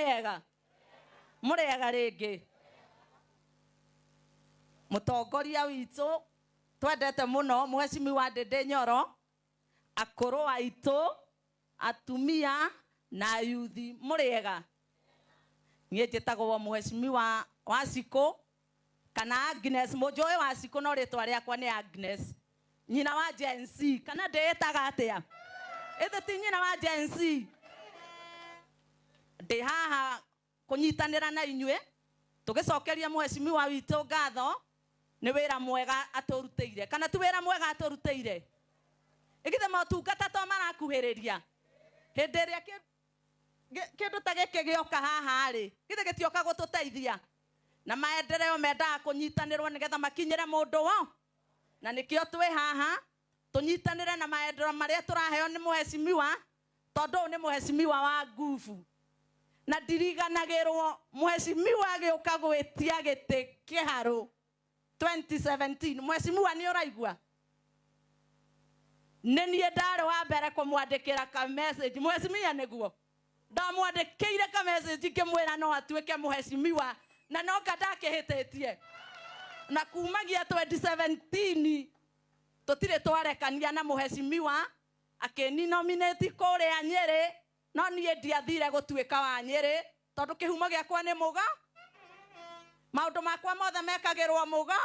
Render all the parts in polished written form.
Mũrĩega, mũrĩega rĩngĩ. Mũtongoria witũ twendete mũno, Mheshimiwa Ndĩndĩ Nyoro, akũrũ aitũ, atumia na yuthi, mũrĩega. Niĩ njĩtagwo Mheshimiwa Wacikũ kana Agnes. Mũnjũĩ Wacikũ, no rĩtwa rĩakwa nĩ Agnes, nyina wa Gen Z. Kana ndĩĩtaga atĩa? Ĩthĩ ti nyina wa Gen Z? Ndĩ haha kũnyitanĩra na inyuĩ tũgĩcokeria mheshimiwa witũ ngatho nĩ wĩra mwega atũrutĩire. Kana ti wĩra mwega atũrutĩire? Ĩgithe motungata to marakuhĩrĩria? Hĩndĩ ĩrĩa kĩndũ ta gĩkĩ gĩoka haha rĩ, githĩ gĩtioka gũtũteithia? Na maendeleo mendaga kũnyitanĩrwo nĩgetha makinyĩre mũndũ wo, na nĩkĩo twĩ haha tũnyitanĩre na maendeleo marĩa tũraheo nĩ mheshimiwa, tondũ ũyũ nĩ mheshimiwa wa nguvu. Na ndiriganagĩrwo mheshimiwa agĩũka gwĩtia gĩtĩ kĩharũ 2017. Mheshimiwa, nĩ ũraigua? Nĩ niĩ ndarĩ wa mbere kũmwandĩkĩra ka message, mheshimiwa. Nĩguo ndamwandĩkĩire ka message ngĩmwĩra no atuĩke mheshimiwa, na no nga ndakĩhĩtĩtie. Na kumagia 2017 tũtirĩ twarekania na mheshimiwa. Akĩni-nominate kũrĩa Nyĩrĩ, no niĩ ndiathire gũtuĩka wa Nyĩrĩ tondũ kĩhumo gĩakwa nĩ mũga. Maũndũ makwa mothe mekagĩrwo mũga.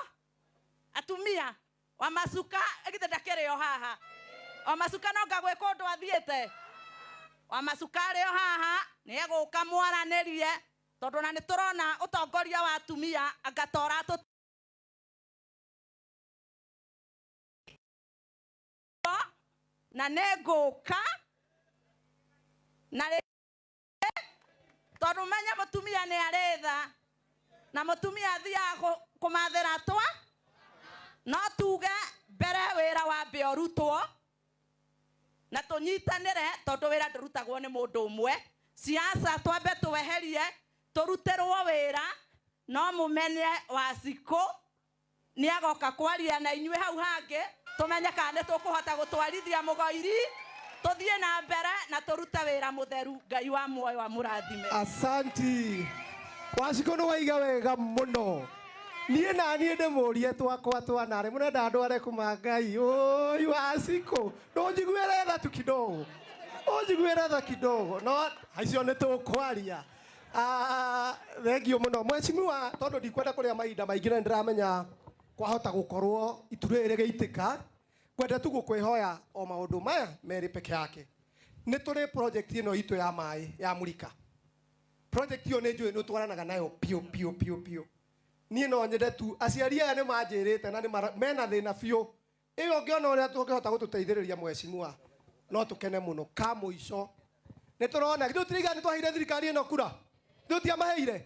Atumia wa macuka, githĩ ndakĩrĩ o haha? Wa macuka no nga gwĩ kũndũ athiĩte. Wa macuka arĩ o haha, nĩ egũka mwaranĩrie, tondũ na nĩ tũrona ũtongoria wa atumia anga ta ũratũ na nĩ ngũka na tondũ menye mũtumia nĩ arĩ tha, na mũtumia athiaga kũmathĩra twa. No tuge mbere wĩra wambe ũrutwo na tũnyitanĩre, tondũ wĩra ndũrutagwo nĩ mũndũ ũmwe. Siasa twambe tweherie, tũrutĩrwo wĩra. No mũmenye Wacikũ nĩ agoka kwaria na inyuĩ hau hangĩ, tũmenye kana nĩ tũkũhota gũtwarithia mũgoiri tũthiĩ na mbere na tũrute wĩra mũtheru. Ngai wa muoyo amũrathime. Asanti Wacikũ, nĩ waiga wega mũno. Niĩ na niĩ ndĩmũrie twakwa twanarĩ mũrenda ndware kuma Ngai ũi. Wacikũ, ndũnjiguĩre tha tu kidogo, ũnjiguĩre tha kidogo, no icio nĩ tũkwaria. Ah, thengio mũno mheshimiwa, tondũ ndikwenda kũrĩa mahinda maingĩ na nĩndĩramenya kwahota gũkorwo itu rĩrĩ rĩgĩitĩka. Ngwenda tu gũkwĩhoya o maũndũ maya merĩ peke yake. Nĩ tũrĩ project ĩno itũ ya maĩ ya Mũrika. Project ĩyo nĩ njũĩ nĩ ũtwaranaga nayo piũ piũ piũ piũ. Niĩ no nyende tu, aciari aya nĩ manjĩrĩte na nĩ mena thĩna biũ ĩyo. Ũngĩona ũrĩa tũngĩhota gũtũteithĩrĩria, mheshimiwa, no tũkene mũno. Ka mũico, nĩ tũrona githĩ tũtiraiga nĩ twaheire thirikari ĩno kura? Githĩ tũtiamaheire?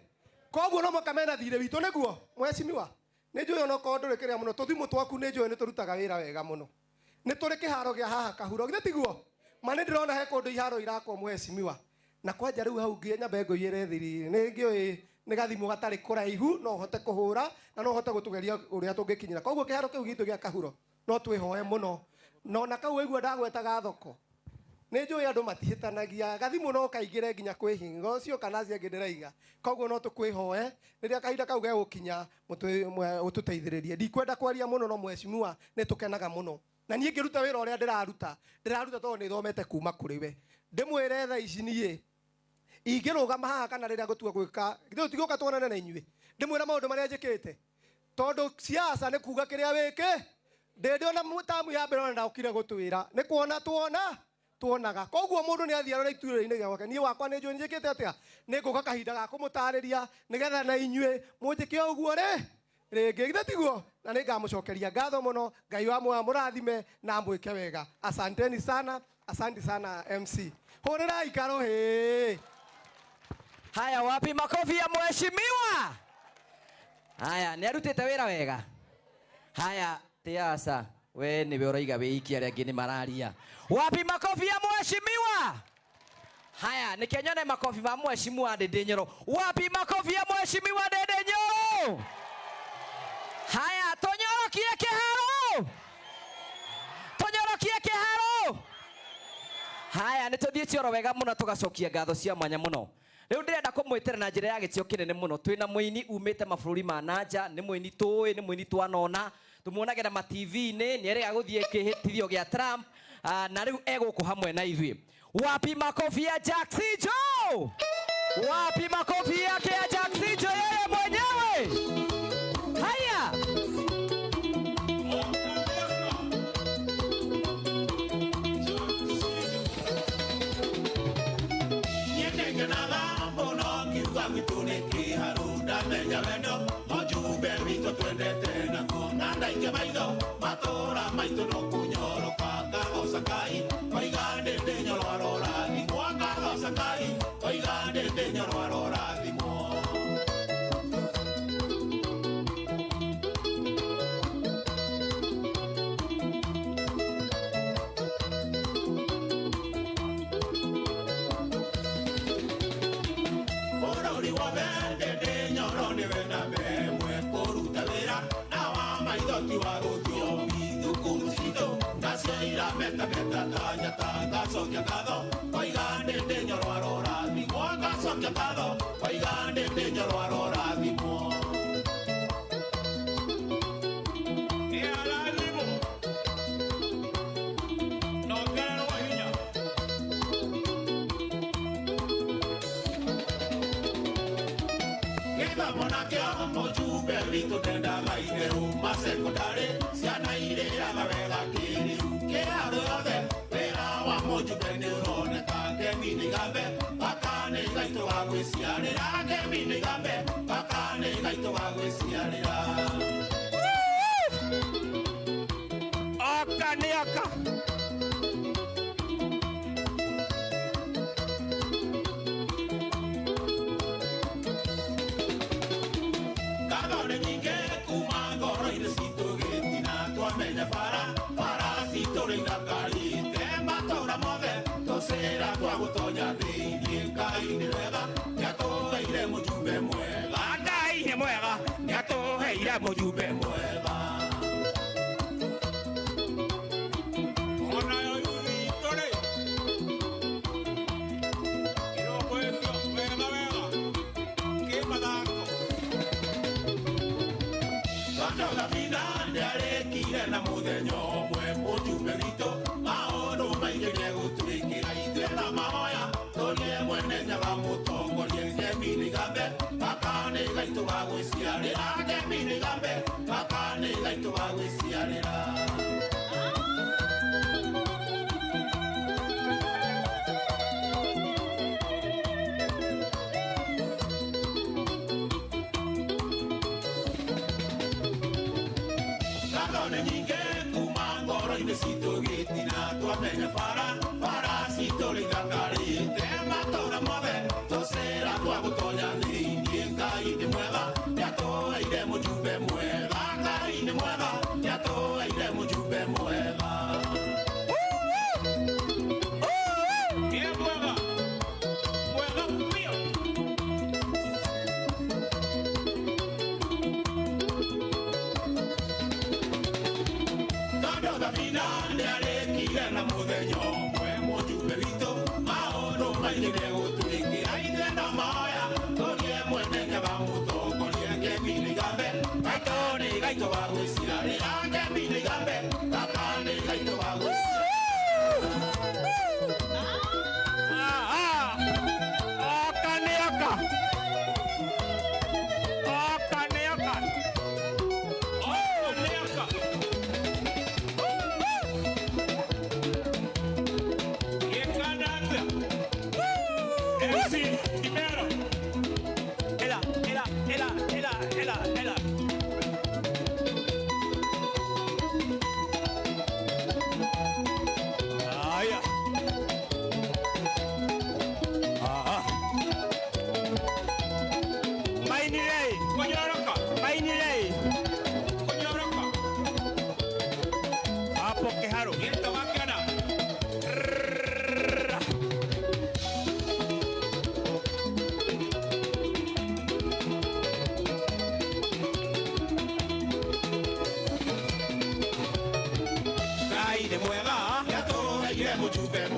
Koguo no mũhaka mena thirĩ witũ. Nĩguo, mheshimiwa, nĩ njũĩ onokorwo ndũrĩ kĩrĩa mũno, tũthimũ twaku nĩ njũĩ nĩ tũrutaga wĩra wega mũno. Nĩ tũrĩ kĩharo gĩa haha Kahuro, githĩ tiguo? Ma nĩ ndĩrona he kũndũ iharo irakwo, mheshimiwa, na kwanja rĩu hau ngĩ nyambe ngũiyĩre thiri. Nĩ ngĩũĩ nĩ gathimũ gatarĩ kũraihu, no ũhote kũhũra na no ũhote gũtũgeria ũrĩa tũngĩkinyĩra. Koguo kĩharo kĩu gitũ gĩa Kahuro no twĩhoe mũno. Na ona kau waigua ndagwetaga thoko, nĩ njũĩ andũ matihĩtanagia, gathimũ no kaingĩre nginya kwĩ hingo ũcio kana acio angĩ ndĩraiga. Koguo no tũkwĩhoe rĩrĩa kahinda kau gegũkinya ũtũteithĩrĩrie. Ndikwenda kwaria mũno, no mheshimiwa, nĩ tũkenaga mũno. Na niĩ ngĩruta wĩra ũrĩa ndĩraruta, ndĩraruta tondũ nĩ thomete kuma kũrĩ we. Ndĩmwĩre thaa ici niĩ ingĩrũgama haha kana rĩrĩa ngũtua gwĩka, githĩ tũtigũka tuonane na inyuĩ, ndĩmwĩre maũndũ marĩa njĩkĩte, tondũ siasa nĩ kuga kĩrĩa wĩkĩ. Ndĩndĩ ona tamu ya mbere ona ndokire gũtwĩra nĩ kuona tuona tuonaga. Koguo mũndũ nĩ athiĩ arore iturwa-inĩ gĩa gwake. Niĩ wakwa nĩ njũĩ njĩkĩte atĩa. Nĩ ngũka kahinda ga kũmũtarĩria nĩgetha na inyuĩ mũnjĩke o ũguo rĩ rĩngĩ, githĩ tiguo? Na nĩ ngamũcokeria ngatho mũno. Ngai wa muoyo amũrathime na amwĩke wega. Asanteni sana, asante sana. MC, hũrĩrai karũhĩ. Haya, wapi makofi ya mheshimiwa? Haya, nĩ arutĩte wĩra wega. Haya, tiaca we nĩwe ũraiga wĩiki, arĩa angĩ nĩ mararia. Wapi makofi ya mheshimiwa? Haya, nĩkĩo nyone makofi ma mheshimiwa Ndĩndĩ Nyoro. Wapi makofi ya mheshimiwa Ndĩndĩ Nyoro? Haya, tũnyorokie kĩharo, tũnyorokie kĩharo. Haya, nĩ tũthiĩte oro wega mũno, tũgacokia ngatho cia mwanya mũno. Rĩu ndĩrenda kũmwĩtĩra na njĩra ya gĩtĩo kĩnene mũno. Twĩna mũini umĩte mabũrũri ma nanja, nĩ mũini tũĩ, nĩ mũini twanona, tũmuonagĩra ma TV-inĩ, nĩ erĩga gũthiĩ kĩhĩtithio gĩa Trump, na rĩu egũkũ hamwe na ithuĩ. Wapi makofi ya Jack Joe? Wapi makofi yake ya Jack Joe yeye mwenyewe? Haya.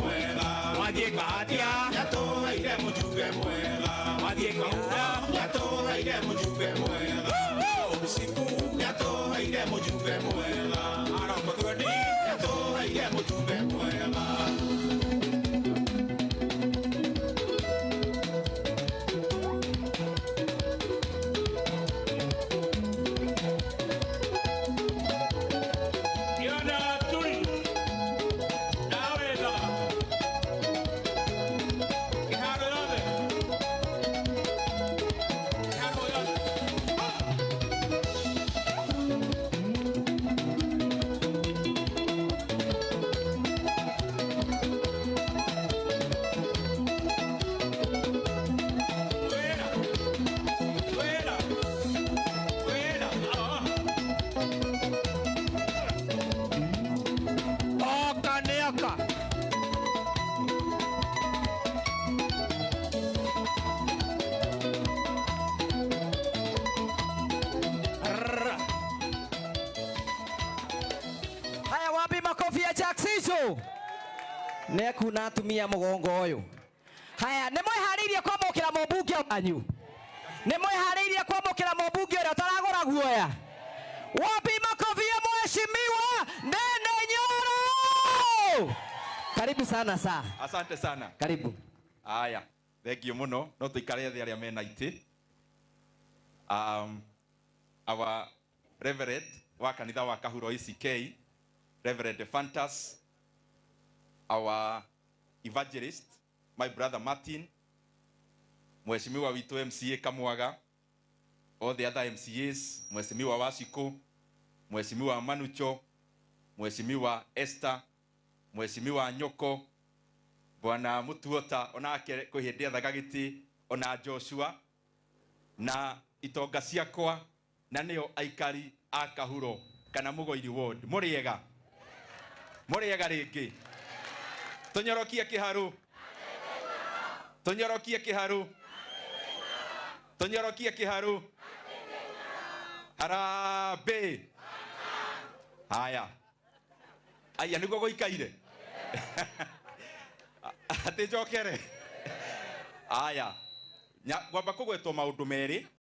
Mwega. Wathiĩ kahatia. Nĩatũheire mũjumbe mwega. Nĩ ekuna atumia mũgongo ũyũ. Haya, nĩ mwĩharĩirie kwamũkĩra mũmbunge wanyu? Nĩ mwĩharĩirie kwamũkĩra mũmbunge ũrĩa ũtaragũra guoya? Wapi makofi ya mheshimiwa Ndindi Nyoro? Karibu sana sa. Asante sana. Karibu. Aya, thank you muno. No tuikare thĩ arĩa mena itĩ. Our Reverend wa kanitha wa Kahuro ECK, Reverend Fantas, our evangelist, my brother Martin, Mheshimiwa witũ MCA Kamwaga, all the other MCAs, Mheshimiwa Washiko, Mheshimiwa Manucho, Mheshimiwa Esther, Mheshimiwa Nyoko, Bwana Mutuota onake kwĩ hĩndĩ ethaga gĩtĩ, ona Joshua na itonga ciakwa, na nĩo aikari a Kahuro kana Mugoiri ward. Mũrĩega, mũrĩega rĩngĩ. Tũnyorokie kĩharu, tũnyorokie kĩharu, tũnyorokie kĩharu. Harambee. Haya, aya nĩguo gũikaire. Atĩ njokere. Aya, ngwamba kũgwetwo maũndũ merĩ.